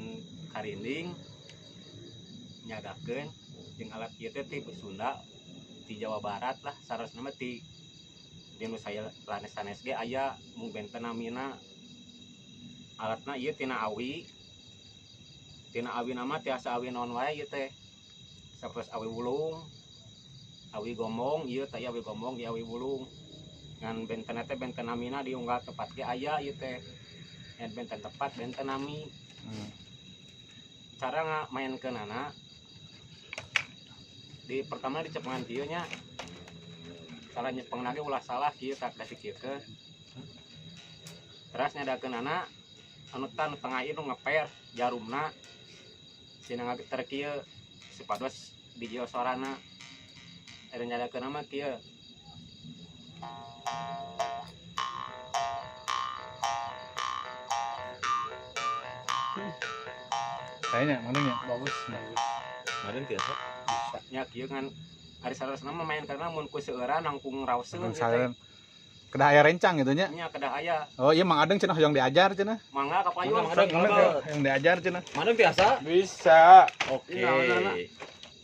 Main karinding nyadakeun jeung alat ieu teh ti Sunda, ti Jawa Barat lah sarasna mah, ti di nu saya sanes-sanes ge aya, mung benten namina. Alatna ieu tina awi, tina awi nama tiasa awi naon wae ieu teh, sapertos awi wulung, awi gombong. Ieu teh awi gombong, ieu awi wulung, ngan benten teh benten namina. Di unggal tempat ge aya ieu teh, ngan benten tepat, benten nami. Cara ngamaenkeunana di pertama dicepengan kieu nya. Cara nyepengna ge ulah salah kieu, tak dasikieukeun. Terus nyadakeunana anu tan tengah ieu nu ngeper jarumna sina ngageter kieu supados bijil sorana. Ada nyadakeun mah kieu. Kayaknya mana nya bagus bagus. Maren tiasa. Nya kieu, ngan ari saleresna mah main karena mun ku seueuran langkung raoseun. Langkung seueuran. Kedah aya rencang gitu nya. Nya kedah aya. Oh iya, Mang Adeng cenah hoyong diajar cenah. Mangga ka payun. Mang Adeng, Mang Adeng hoyong diajar cenah. Maren tiasa? Bisa. Oke. Iya.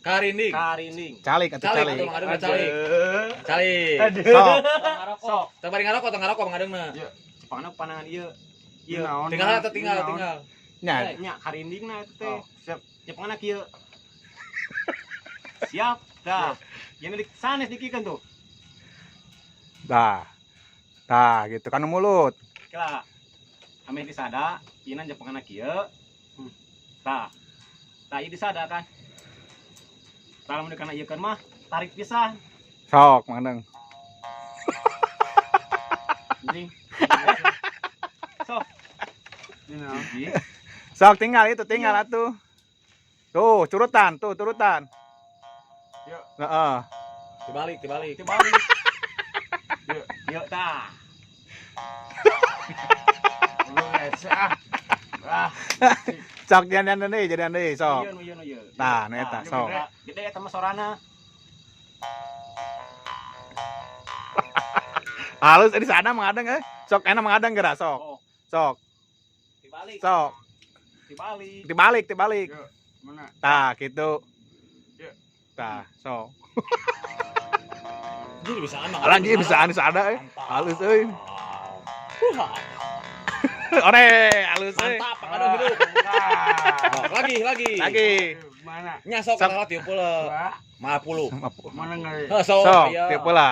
Karinding. Karinding. Calik atuh. Calik Calik. atuh, Mang Adeng mah calik. Calik. Sok. Sok. Tong bari ngarokok, tong ngarokok Mang Adeng mah. Cepangna panangan ieu ieu. Tinggal atau tinggal, tinggal. Nya. Nya karindingna eta teh. Oh, siap. Cepangna kieu. Siap dah. Ini di sanes dikikeun tuh. Dah. Tah gitu kan mulut. Kira ameh disada ieu jepangna kieu. Tah tah, ieu disada kan. Tah, lamun dikana ieu mah tarik pisan. Sok, Mang Adeng. Anjing. Sok. Ini. Sok tinggal itu, tinggal atuh. Tuh, turutan, tuh turutan. Yuk. Heeh. Dibalik, dibalik. Dibalik. Yuk, yuk tah. Lu rese ah. Ah. Sok jadian deui, jadian deui, sok. Ieu nu ieu nu ieu. Tah, nu eta, sok. Gede eta mah sorana. Halus di sana Mang Adeng eh. Sok enak Mang Adeng geura sok. Oh, Sok, dibalik. Sok. Dibalik. Dibalik, dibalik. Yuk. Mana? Tah, gitu. Yuk. Tah, sok. Anjir bisaan Mang. Anjir bisaan di sana eh. Halus euy. Huha. Ore, halus euy. Mantap, Mang Adeng hidup. Ah. Lagi, lagi. Lagi. Mana? Nya sok Sok. kalah tiup pula. 50. Mana ngeri? Heh, sok. Sok, Iya. tiup pula.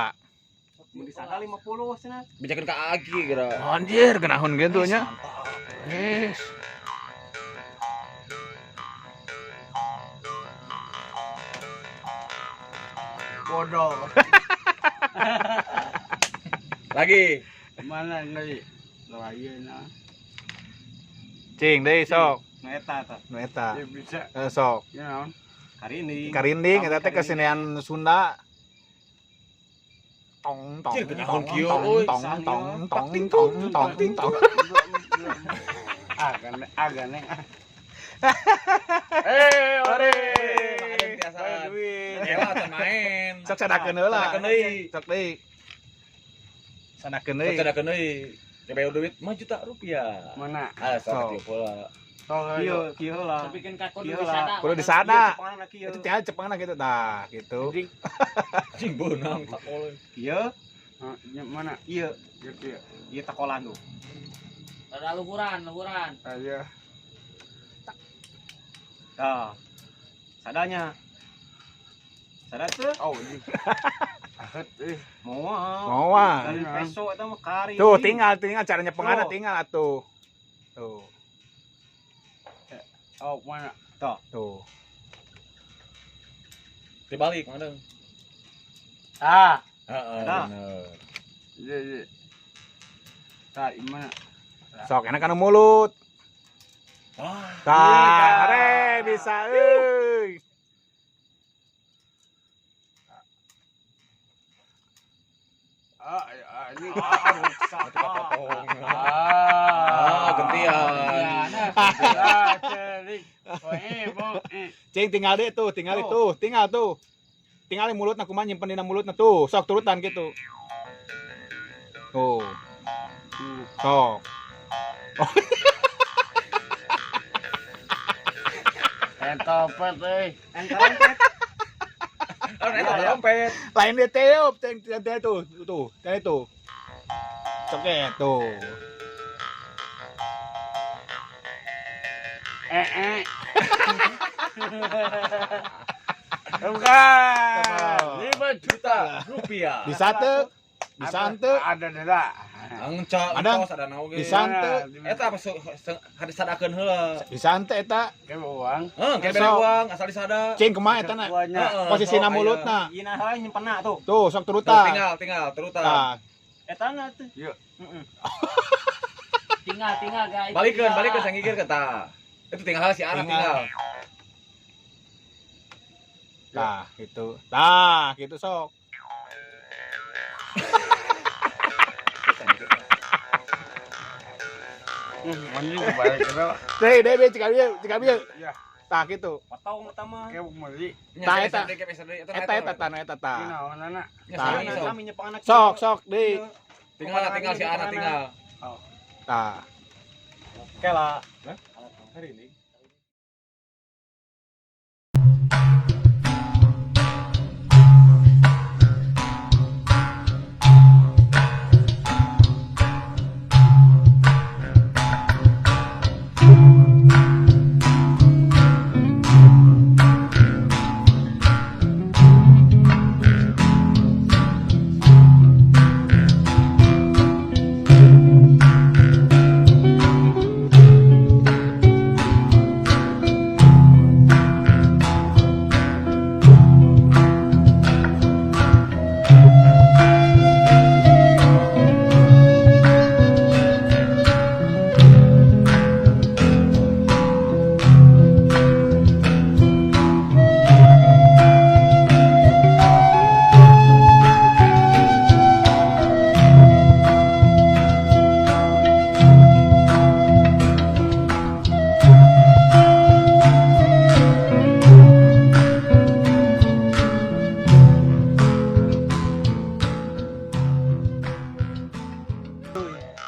Mun disada 50 cenah. Bijakeun ka Agi geura. Anjir, genahun gitu nya. Yes. Bodoh. Lagi. Mana ngeri? Lain ah. Cing deui sok. Nu eta tah. Nu eta. Ya bisa. Eh, sok. Ya naon? Karinding. Karinding eta teh kesenian Sunda. Tong tong Anjir, genahun tong kieu, tong euy. tong tong tong tong tong tong. Ah, kan agak neng. Eh, Ore. Mang Adeng tiasaan. Duit. Ewa teu main. Sok sadakeun heula. Sadakeun deui. Sok deui. Sadakeun Sok deui. sadakeun deui. DP duit 5 juta rupiah. Mana? Ah, sok Sok. tiup pula. Oh, Kieu, kieu lah. Bikin kaku Kieu kudu lah. disada. Kudu disada. Cepangna kieu. Itu tinggal cepangna gitu. Tah, gitu. Anjing. Anjing beunang takol. Kieu, Mana? ieu, Yuk, yuk. ieu takolan tuh. Ada luhuran, luhuran. Ayo. Tah. Sadanya. Sada teu? Oh, anjing. Ahet euy. Moal. Moal. Dari peso eta mah karinding. Tuh, tinggal tinggal caranya pengana Tuh. tinggal atuh. Tuh, Oh, mana? tuh. Dibalik Mang Adeng. Ah. Heeh, Dah. bener. Iya, iya. Tah, mana? Sok enak kana mulut. Wah. Tah, are bisa euy. Ah, ah, ini. Ah, rusak. Potong. Ah, Ah, gantian. Ya, nah. Ah, cerik. Oh, eh, bo, eh. Cing tinggal deh tuh, tinggal deh tuh, tinggal tuh. Tinggal mulutna kumaha nyimpen dina mulutna tuh, sok turutan gitu. Tuh, sok. Oh. Entopet euy. Entompet. Oh, eta trompet. Lain dia tiup, tuh, tuh, teh tuh. Coket tuh. Eh. Bukan. 5 juta rupiah. Bisa teu? Bisa henteu? Ada deda. Engca, Adang. entos ada naoge. Bisa henteu? Eta apa sadakeun heula. Bisa henteu eta? Kayak uang. Heuh, kayak bere Sok. uang asal disada. Cing kumaha eta na? Uangnya. Heeh, Posisina sok, mulutna. Ieu nah heula nyimpenna tuh. Tuh, sok aya. Tuh, turutan. tinggal turutan. Tah, Eta na tuh. Yuk. Heeh. Tinggal guys. Balikeun sang gigir ke tah. Itu tinggal si anak Tinggal. tinggal. Tah, gitu. Tah, gitu sok. Anjing kebalik gitu. Deh, deh, deh, cika bieu, cika bieu. Ya, Tah gitu. Potong eta mah. kayak meuli. Tah, eta. Eta Eta eta tah, nu eta tah. Ini naonana? Tah. Nah, kami nyepengan Sok, sok, deh. Tinggal si anak tinggal. Tah. Kela. Hari ini.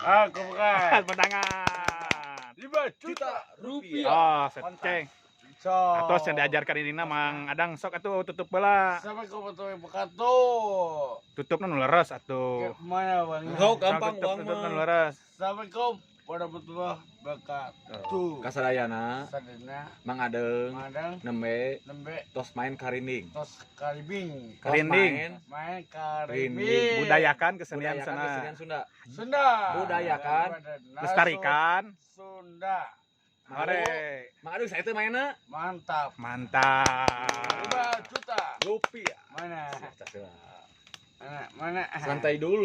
Ah, bukan. Tangan. 5 juta rupiah. Oh, seceng. So. Atos yang diajarkan ini Mang Adang sok atuh tutup heula. Sampai kau betul wabarakatuh. Tutupna nu leres atuh. Mana bang? Sok gampang Sok uang tutup nu mah. leres. Assalamualaikum warahmatullahi wabarakatuh. Kasadayana, Sadayana, Mang Adeng, Madang, nembe nembe, tos main karinding. tos karibing. Tos Karinding. main Main karibing. Budayakan kesenian budayakan sana. kesenian Sunda. Sunda. Budayakan. Lestarikan. Sunda. Hore. Mang Adeng saya teh mainna Mantap. Mantap. 5 juta. rupiah. Mana? Mana? Mana? Santai dulu.